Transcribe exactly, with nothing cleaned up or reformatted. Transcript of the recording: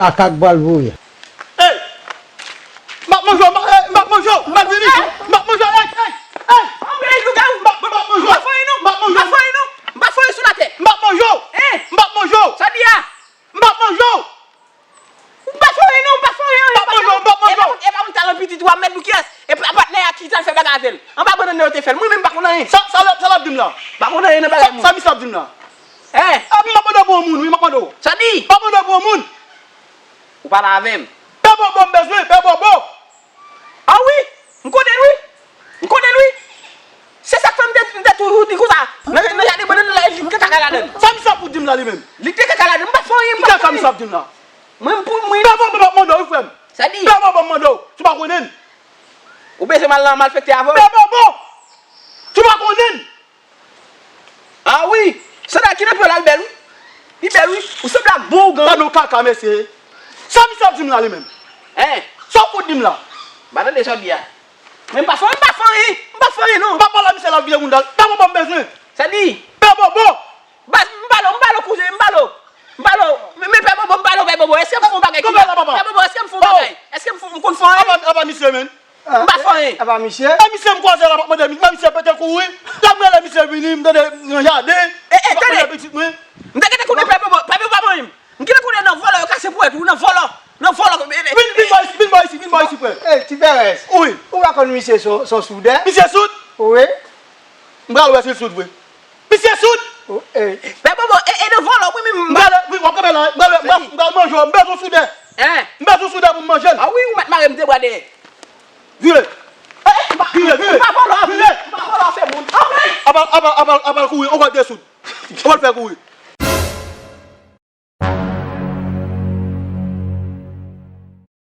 Kaka k pral voye. Ey! M ap manje w, m ap, ey, m ap manje w, m ap vini. M ap manje w, ey, ey, ey! Anmwey, lougawou! M ap, m ap manje w. M ap fanyen nou! M ap manje w. M ap fanyen nou! M ap fanyen sou latè! M ap manje w! Hein? M ap manje w! Sa di a? M ap manje w! M pa fanyen non, m pa fanyen, m pa fanyen. M ap manje w, m ap manje w. E pa moun, e pa moun talan pitit ou ap met Loukyès. E pa patnè a ki t al fè bagay avè l. Anba bannann nan yo te fè l. Mwen menm m pa konn anyen. Sa, sa l ap, sa l ap di m la? M pa konn anyen nan bagay moun. Sa, sa misye ap di m la? Hein? A, m ap mande pou yon moun, wi, m ap mande w. Sa di? M ap mande pou yon moun. Ou pale avè m. Pè Bobo m bezwen, Pè Bobo. A wi, m konnen l wi. M konnen l wi. Se sa k fè m te, m te toujou di konsa. Nan, nan jardin bannann nan, li te kaka ladann. Sa misye ap pou di m la li menm? Li te kaka ladann. M pa fè anyen, m pa fè anyen. Kisa misye ap di m la? Mwen, m pou mwen. Pè Bobo m ap mande w wi, frè m. Sa di? Pè Bobo m mande w. Si w pa konnen l. Ou bezwen m al nan malfektè avè w? Pè Bobo! Si w pa konnen l. A wi! Sandal ki nan pye w la, l bèl wi. Li bèl wi. Ou sanble ak bon ougan. Tande yon kaka, mesye. Sa misye ap di m la, li menm? Hein? Sa w fout di m la? M pa tande sa w di a. Men m pa fè, m pa fè anyen. M pa fè anyen, non. M pa pale a misye la, vye moun dal. Pè Bobo m bezwen. Sa di? Pè Bobo! Baz, m pale w, m pale w, kouzen, m pale w. M pale w. Men, men Pè Bobo, m pale w, Pè Bobo. Èske m fè yon bagay ki mal? Pè Bobo, èske m fè yon bagay? Èske m fè, m konn fè anyen? Apa, apa misye, menn? M pa fè anyen. Apa misye? E misye m kwaze la, m ap mande, men misye pete kouri. Lè m rele misye vini, m tande nan jaden. E, e, tande. M ap mande pitit mwen. M te gentan konnen Pè Bobo, Pè Bobo pa manyen m. M gentan konnen nan vòlò yo kase pou èt ou, nan vòlò. Nan vòlò. Vin, vin bò isi, vin bò isi, vin bò isi, frè. Ey, Ti Pèrès. Wi. Ou pa konn misye se, se yon soudè? Misye soud? Wi. M pral wè si l soud vre. Misye soud! Pè Bobo, e, e nan vòlò, wi, men m pral, wi, w ap kanpe la, m pral, m pral, m pral manje w, m bezwen soudè. Hein? M bezwen soudè pou m manje l. A wi, ou mèt mare m de bra dèyè. Vire. Vire, vire. M pa vòlò, vire. M pa vòlò, fè moun. Apa, apa, apa, apa l kouri, ou pral desoud. Ou pral fè kouri.